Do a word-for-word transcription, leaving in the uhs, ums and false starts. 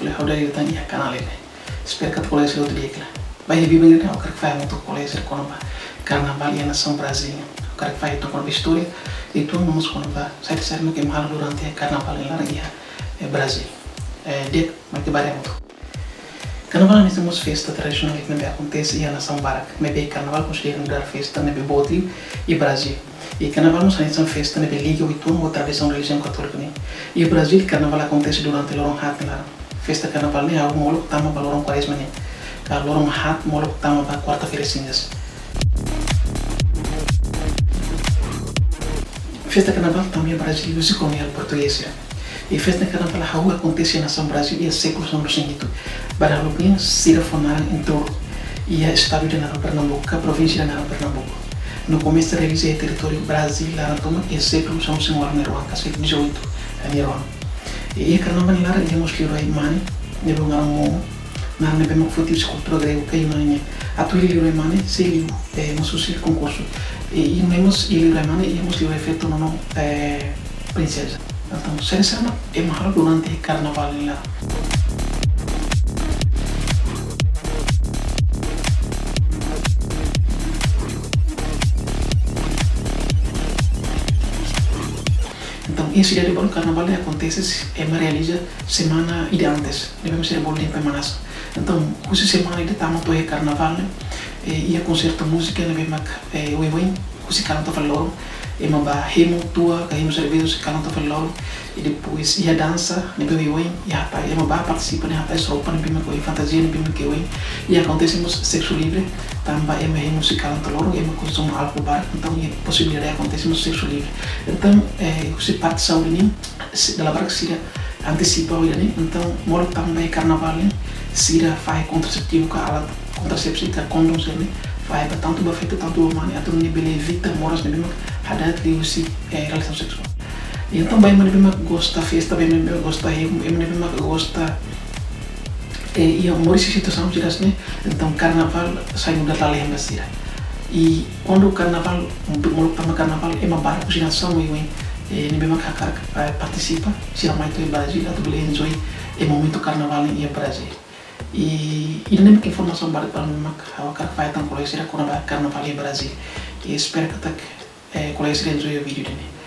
Ha'u dada ida tan iha kanál ne'e. Espera katak kolega sira hotu di'ak hela. Ba iha biban ne'e ha'u hakarak fahe hamutuk ho kolega sira kona-ba karnavál iha nasaun Brazil nian. Ha'u hakarak fahe uitoan kona-ba istória, uitoan no mós kona-ba saida sira mak ema halo durante karnavál nia laran iha, eh, Brazil. Eh, di'ak, mai ita bá haree hamutuk. Karnavál hanesan mós festa tradisionál ida ne'ebé akontese iha nasaun barak, maibé karnavál konsidera nu'udar festa ne'ebé boot liu iha Brazil. I karnavál mós hanesan festa ne'ebé liga uitoan ho tradisaun relijiaun katólika nian. Iha Brazil, karnavál akontese durante loron haat nia laran. Festa karnavál ne'e hahú molok tama ba loron Kuarezma nian, ka loron haat molok tama ba Kuarta-feira Sinzas. Festa karnavál tama iha Brazil husi koloniál portugés sira. I festa karnavál hahú akontese iha nasaun Brazil iha sékulu sanulu-resin-hitu. Ba dahuluk nian sira fó naran Entrodo. Iha estádiu ida naran Pernambuco, ka provínsia ida naran Pernambuco. No komesa realiza iha territóriu Brazil laran tomak iha sékulu sanulu-resin-ualu nia rohan, ka sékulu dezoito nia rohan. I iha karnavál nia laran iha mós liurai mane, ne'ebé naran Momo, naran ne'ebé mak foti husi kultura gregu ka Yunani nian. Atu hili liurai mane, sei liu, eh, mós husi konkursu. I, i no mós iha liurai mane, iha mós liurai feto no, no, eh, prinseza. Entaun, saida sira mak ema halo durante karnavál nia laran. Entaun, iha sidade balu karnavál ne'e akontese, ema realiza semana ida antes, ne'ebé mak sira bolu dehan pemanasan. Entaun, husi semana ida tama to'o iha karnavál ne'e, eh, iha konsertu múzika ne'ebé mak, eh, oioin, husi kalan to'o fali loron, ema bá hemu tua, ka hemu serveja husi kalan to'o fali loron, i depois iha dansa ne'ebé oioin, iha hatais, ema bá partisipa iha hatais, roupa ne'ebé mak oioin, fantazia ne'ebé mak oioin, i akontese mós seksu livre, tanba ema hemu husi kalan to'o loron, ema konsome álkol barak, entaun iha posibilidade akontese mós seksu livre. Entaun, eh, husi parte saúde nian, si-, dala barak sira antisipa ho ida-ne'e, entaun molok tama ba iha karnavál ne'e, sira fahe kontraseptivu ka alat kontrasepsi ka kondom sira-ne'e, fahe ba tantu ba feto tantu ba mane, atu nune'e bele evita moras ne'ebé mak hada'et liuhusi, eh, relasaun seksuál. I entaun ba ema ne'ebé mak gosta festa, ba ema ne'ebé mak gosta hemu, ema ne'ebé mak gosta, eh, iha moris iha situasaun sira hanesan ne'e, entaun karnavál sai nu'udar lalehan ba sira. I kuandu karnavál, molok tama karnavál, ema barak husi nasaun oioin, eh, ne'ebé mak hakarak, eh, partisipa, sira mai to'o iha Brazil atu bele enjoy, eh, momentu karnavál ne'e iha Brazil. I, i ida-ne'e mak informasaun badak balu ne'ebé mak ha'u hakarak fahe tan kolega sira kona-ba karnavál iha Brazil. I espera katak, eh, kolega sira enjoy vídeo ida-ne'e.